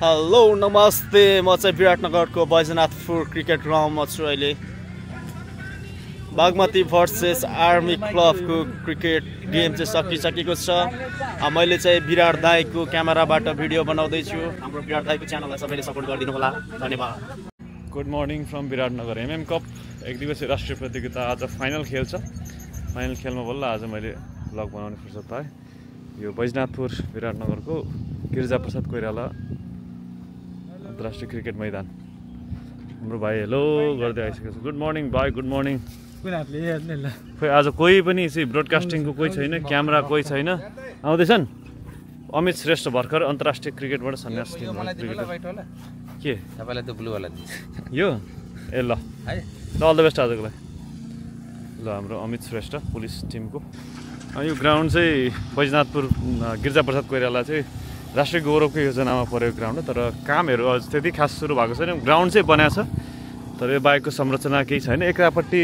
Hello नमस्ते म चाहिँ विराटनगरको बैजनाथपुर क्रिकेट ग्राउन्डमा छु अहिले बागमती भर्सेस आर्मी क्लबको क्रिकेट गेम चाहिँ सकिसकेको छ मैले चाहिँ विराट दाईको क्यामेराबाट भिडियो बनाउँदैछु हाम्रो विराट दाईको च्यानललाई सबैले सपोर्ट गरिदिनु होला धन्यवाद good morning from Biratnagar MM cup एक दिवसीय राष्ट्रिय प्रतियोगिता आज फाइनल खेल छ फाइनल खेलमा बल्ल आज मैले भ्लग बनाउने फुर्सद पाएँ यो बैजनाथपुर विराटनगरको गिरिजाप्रसाद कोइराला अन्तर्राष्ट्रिय क्रिकेट मैदान हाम्रो भाइ हेलो गर्दै आइसकेको छ गुड मर्निङ भाइ गुड मर्निङ खोइ आज कोही पनि चाहिँ ब्रोडकास्टिङको कोही छैन क्यामेरा कोही छैन आउँदैछन् अमित श्रेष्ठ भर्खर अन्तर्राष्ट्रिय क्रिकेटबाट सन्यास लिनु के तपाईलाई त ब्लू वाला यो ए ल अल द बेस्ट आजको लागि ल हाम्रो अमित श्रेष्ठ पुलिस टिमको यो ग्राउन्ड चाहिँ बैजनाथपुर गिरिजाप्रसाद कोइराला चाहिँ राष्ट्रिय गौरवको योजनामा परेको ग्राउन्ड हो तर कामहरू अझ त्यति खास सुरु भएको छैन ग्राउन्ड चाहिँ बनाएको छ तर यो बाइकको संरचना केही छैन एकापट्टि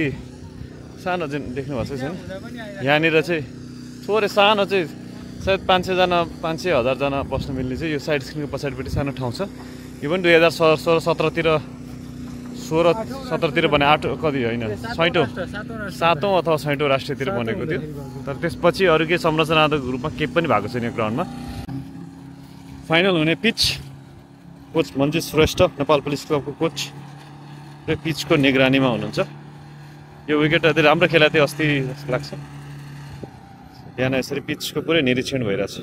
सानो चाहिँ देख्नुभएको छैन यहाँनिर चाहिँ थोरै सानो चाहिँ सायद 500,000 बस्न मिल्ने चाहिँ यो साइड स्क्रिनको पछाडिपट्टि सानो ठाउँ छ यो पनि 2016-17तिर बने 8 कति होइन 7औं अथवा 6औं राष्ट्रियतिर बनेको थियो तर त्यसपछि अरू केही संरचनात्मक रूपमा केही पनि भएको छैन यो ग्राउन्डमा फाइनल हुने pitch coach Manjit Shrestha Nepal police क्लबको कोच र पिचको निगरानीमा हुनुहुन्छ यो विकेट अझै राम्रो खेला थियो अस्ति जस्तो लाग्छ बिहान यसरी पिचको पुरै निरीक्षण भइरहेछ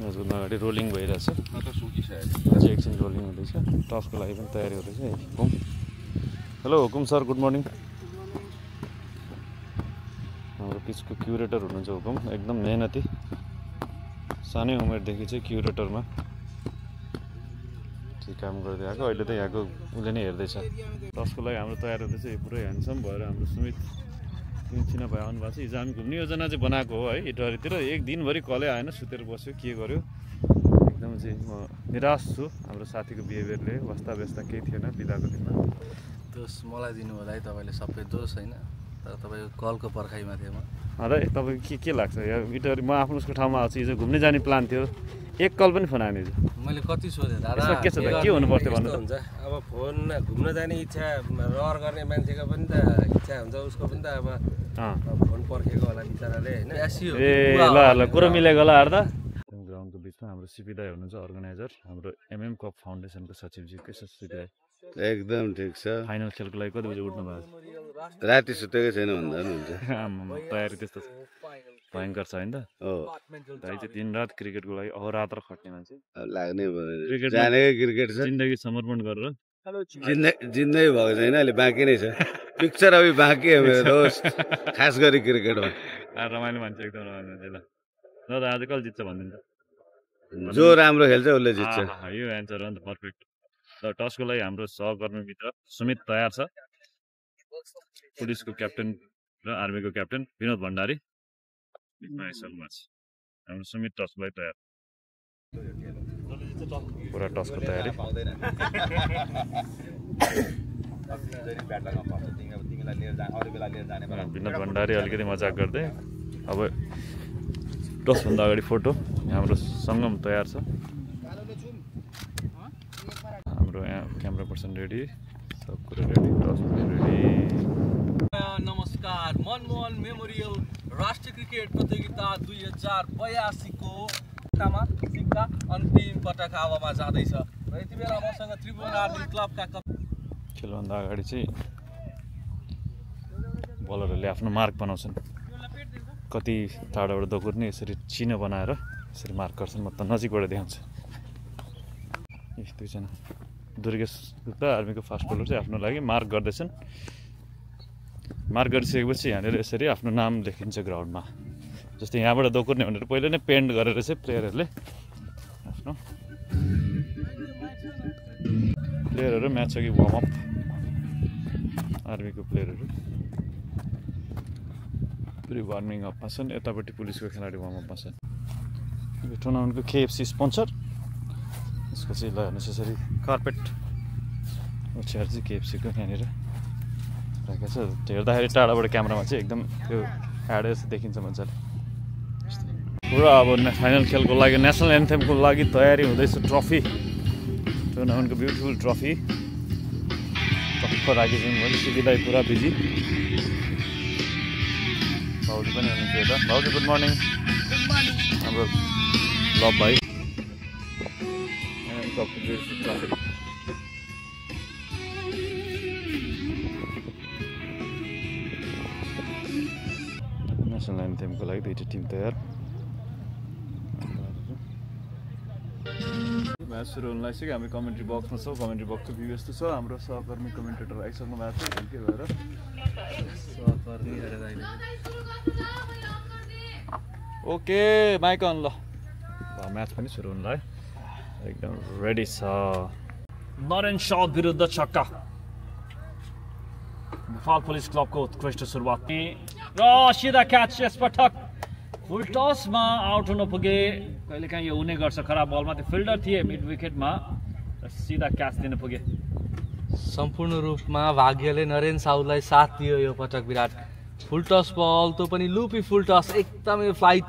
हजुर अगाडि रोलिङ भइरहेछ अझै एकछिन रोलिङ हुँदैछ टसको लागि पनि तयारी हुँदैछ हुकुम हेलो हुकुम सर गुड मर्निङ हाम्रो पिचको क्युरेटर हुनुहुन्छ हुकुम एकदम मेहनती सानै उमेरदेखि चाहिँ क्युरेटरमा चाहिँ काम गर्दै आएको अहिले त यहाँको उसले नै हेर्दैछ टसको लागि हाम्रो तयारी हुँदैछ यो पुरै ह्यान्डसम भएर हाम्रो सुमित चिना भाइ आउनु भएको छ हिजो हामी घुम्ने योजना चाहिँ बनाएको हो है इटहरीतिर एक दिनभरि कलै आएन सुतेर बस्यो के गर्यो एकदम चाहिँ म निराश छु हाम्रो साथीको बिहेभियरले वास्ता व्यस्ता केही थिएन बिदाको दिनमा दोष मलाई दिनुभयो है तपाईँले सबै दोष होइन तर तपाईँको कलको पर्खाइमा थियो म अरे तपाईँको के लाग्छ यहाँ इटहरी म आफ्नो उसको ठाउँमा आउँछु हिजो घुम्ने जाने प्लान थियो एक कल पनि फोन आएन हिजो मैले कति सोधेँ दादा के छ त के हुनु पर्थ्यो भन्नु हुन्छ अब फोन घुम्न जाने इच्छा रहर गर्ने मान्छेको पनि त इच्छा हुन्छ उसको पनि त अब फोन पर्खेको होला बिचराले हैन ए ल ल कुरो मिलेको होला अर्दा ग्राउन्डको बिचमा हाम्रो सिपी दाइ हुनुहुन्छ अर्गनाइजर हाम्रो एमएम कप फाउन्डेसनको सचिवजी के छ सिपी दाइ एकदम ठिक छ फाइनल खेलको लागि कति बजे उठ्नु भएको राति सुतेकै छैन भन्दा पनि हुन्छ तयारी त्यस्तो भयङ्कर छ होइन त हो दाइ चाहिँ दिनरात क्रिकेटको लागि अहोरात्र खट्ने मान्छे लाग्नै पर्यो जानेकै क्रिकेट छ जिन्दगी समर्पण गरेर जिन्दगी भएको छैन अहिले बाँकी नै छ पिक्चर अभी बाँकी है मेरो दोस्त खास गरी क्रिकेटमा रमाइलो मान्छे एकदम रमाइलो मान्छे ल दादा आज कहिले जित्छ भनिदिन्छ जो राम्रो खेल्छ उसले जित्छ यो एन्सर हो नि त पर्फेक्ट ल टसको लागि हाम्रो सहकर्मी मित्र सुमित तयार छ पुलिसको क्याप्टेन र आर्मीको क्याप्टेन विनोद भण्डारी हाम्रो सुमित टसको लागि तयार पुरा टसको तयारी विनोद भण्डारी अलिकति मजाक गर्दै अब टसभन्दा अगाडि फोटो हाम्रो सङ्गम तयार छ हाम्रो यहाँ क्यामेरा पर्सन रेडी सब कुरा रेडी टस पनि रेडी नमस्कार मनमोहन मेमोरियल राष्ट्रिय क्रिकेट प्रतियोगिता 2082को सिक्का अन्तिम पटक हावामा जाँदैछ र यति बेला मसँग त्रिभुवन आर्मी क्लबका खेलभन्दा अगाडि चाहिँ बलरहरूले आफ्नो मार्क बनाउँछन् कति टाढाबाट दगुर्ने यसरी चिनो बनाएर यसरी मार्क गर्छन् म त नजिकबाट देखाउँछु दुईजना दुर्गेश गुप्ता आर्मीको फास्ट बलर चाहिँ आफ्नो लागि मार्क गर्दैछन् मार्क गरिसकेपछि यहाँनिर यसरी आफ्नो नाम लेखिन्छ ग्राउन्डमा जस्तै यहाँबाट दगुर्ने भनेर पहिले नै पेन्ट गरेर चाहिँ प्लेयरहरूले आफ्नो प्लेयरहरू म्याच अघि वार्मअप आर्मीको प्लेयरहरू पुरै वार्मिङ अपमा छन् यतापट्टि पुलिसको खेलाडी वार्मअपमा छन् यो टुर्नामेन्टको केएफसी स्पोन्सर यसको चाहिँ ल हेर्नुहोस् यसरी कार्पेट ओछ्याएर चाहिँ केएफसीको यहाँनिर राखेको छ हेर्दाखेरि टाढाबाट क्यामेरामा चाहिँ एकदम त्यो एड देखिन्छ मजाले पुरा अब फाइनल खेलको लागि नेसनल एन्थेमको लागि तयारी हुँदैछ। ट्रफी टुर्नामेन्टको ब्युटिफुल ट्रफी टक्क राखिदिनु भने सिकिँदै पुरा बिजी। भाउजू पनि हुनुहुन्छ यता। भाउजू गुड मर्निङ। हाम्रो लभ भाइ नेसनल एन्थेमको लागि दुईवटा टिम तयार। म्याच सुरु हुन लागिसक्यो। हामी कमेन्ट्री बक्समा छौँ। कमेन्ट्री बक्सको भ्यू यस्तो छ। हाम्रो सहकर्मी कमेन्टेटर आइसक्नु भएको छ। के भएर ओके माइक अन। ल म्याच पनि सुरु हुनलाई एकदम रेडी छ। नरेन शाह विरुद्ध छक्का। नेपाल पुलिस क्लबको उत्कृष्ट सुरुवात र सिधा क्याच यसपटक फुल टसमा आउट हुन पुगे। कहिलेकाहीँ यो हुने गर्छ खराब बलमा। त्यो फिल्डर थिए मिड विकेटमा सिधा क्याच दिन पुगे। सम्पूर्ण रूपमा भाग्यले नरेन साउलाई साथ दियो यो पटक। विराट फुल टस बल त्यो पनि लुपी फुल टस एकदमै फ्लाइट।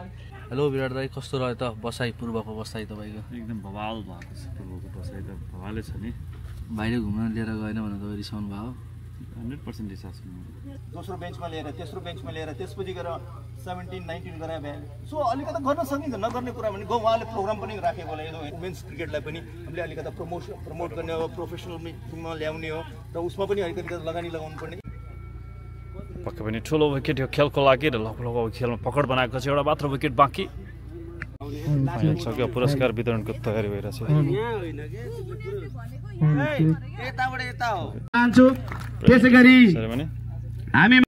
हेलो विराट दाई कस्तो रह्यो त बसाइ पूर्वको बसाइ तपाईँको? एकदम भवाल भएको छ। पूर्वको बसाइ त भवालै छ नि। बाहिर घुम्न लिएर गएन भने तपाईँ रिसाउनु भयो? 100% रिसार्च। दोस्रो बेन्चमा लिएर तेस्रो बेन्चमा लिएर त्यसपछि गएर 17-19 गरे भए सो अलिकति गर्न सकिन्छ। नगर्ने कुरा भने उहाँले प्रोग्राम पनि राखेको होला। यो वुमेन्स क्रिकेटलाई पनि हामीले अलिकति प्रमोट गर्ने हो, प्रोफेसनल टिममा ल्याउने हो र उसमा पनि अलिकति लगानी लगाउनु पर्ने। पक्कै पनि ठुलो विकेट यो खेलको लागि र लगभग खेलमा पकड बनाएको छ। एउटा मात्र विकेट बाँकी। फाइनल सक्यो। पुरस्कार वितरणको तयारी भइरहेछ। त्यसै गरी हामी